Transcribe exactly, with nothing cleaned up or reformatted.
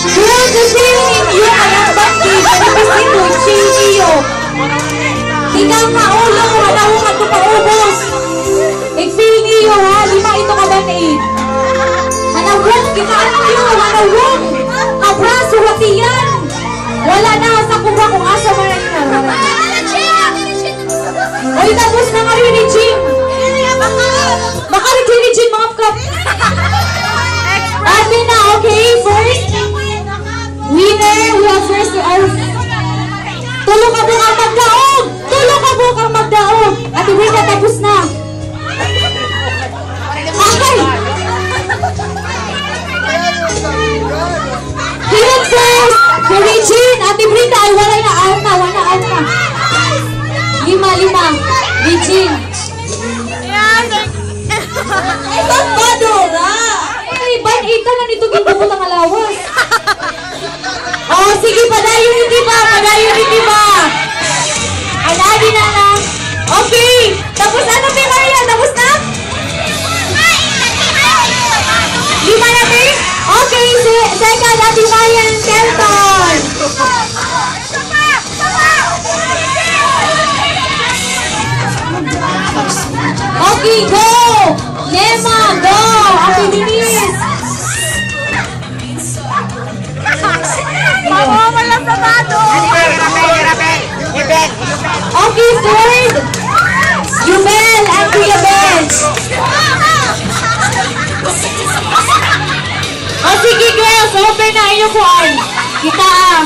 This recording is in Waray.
Girls, i-feel ninyo kay an band-aid, manipis ito, i-feel niyo. Tikang ha ulo, ha dahon, ngadto paubos. I-feel niyo, ha, lima ito ka band-aid. Ha nawong, kitaa niyo, ha nawong. Ha braso, ha tiyan. Wala na, ha sakob ha kon asa man na. Oy, tapos na nga, Rini Jean. Baka Rini Jean, mga kap-, ate na, okay, first. Winner, we have first, uh, tulo ka buok ang magdaog. Tulo ka buok ang magdaog. Ate Brenda, tapos na. Ay! Hirit first! Si Regine! Ate Brenda, ay, wala na, out na, wala, out na. Lima, lima. Regine. Ay, papadura! Ay, ban-, ita na nito, ginbuot ang alawas. Oh, sige, padayon it iba, padayon it iba. An adi na lang. Okay, tapos na, Ate Maria, tapos na? Lima na, te? Okay, se-, second, Ate Maria and Kelton. Okay, go! Nema, go! Ate Denise! Mama, wala sa bado. Okay, third. Yubel, Auntie Yubel. O, sige, girls, open na inyo kuan. Kita, ah.